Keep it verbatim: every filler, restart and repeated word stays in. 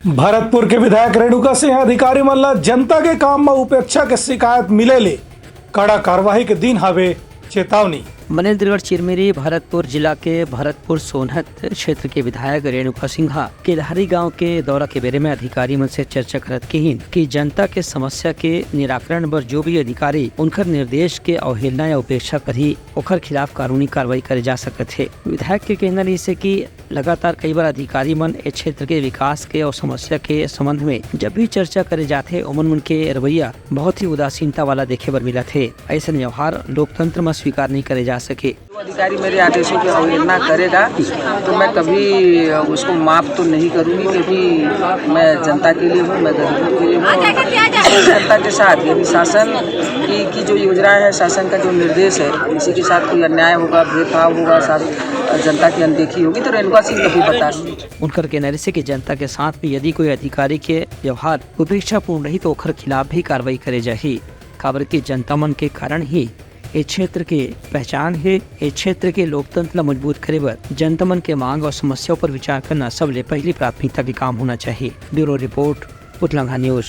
भरतपुर के विधायक रेणुका सिंह अधिकारी मन ला जनता के काम म उपेक्षा के शिकायत मिले ले कड़ा कार्रवाई के दिन हवे चेतावनी। मनेन्द्रगढ़ चिरमिरी भरतपुर जिला के भरतपुर सोनहत क्षेत्र के विधायक रेणुका सिंह केलहरी गांव के दौरा के बेरे में अधिकारी मन से चर्चा करत किहिन कि जनता के समस्या के निराकरण बर जो भी अधिकारी उनकर निर्देश के अवहेलना या उपेक्षा करही, ओखर खिलाफ कानूनी कार्रवाई करे जा सकत हे। विधायक के कहना रहिस हे कि लगातार कई बार अधिकारी मन ए क्षेत्र के विकास के और समस्या के संबंध में जब भी चर्चा करे जाथे, ओमन मन के रवैया बहुत ही उदासीनता वाला देखे बर मिलत हे। अइसन व्यवहार लोकतंत्र म स्वीकार नहीं करे जा सके। जो अधिकारी मेरे आदेशों की अवहेलना करेगा, तो मैं कभी उसको माफ तो नहीं करूंगी, क्योंकि मैं जनता के लिए हूँ, मैं गरीबों के लिए हूँ। जनता के साथ यदि शासन की, की जो योजनाएं हैं, शासन का जो निर्देश है, किसी के साथ कोई अन्याय होगा, भेदभाव होगा, साथ जनता की अनदेखी होगी, तो रेणुका सिंह कभी बर्दाश्त नहीं। उनकर कहना रहिस हे कि जनता के साथ में यदि कोई अधिकारी के व्यवहार उपेक्षापूर्ण रही, तो ओखर खिलाफ भी कार्रवाई करे जाही, काबर कि जनता मन के कारण ही ए क्षेत्र के पहचान हे। ए क्षेत्र के लोकतंत्र ला मजबूत करे बर जनता मन के मांग और समस्याओं पर विचार करना सबले पहली प्राथमिकता के काम होना चाहिए। Bureau report, Utlangha news.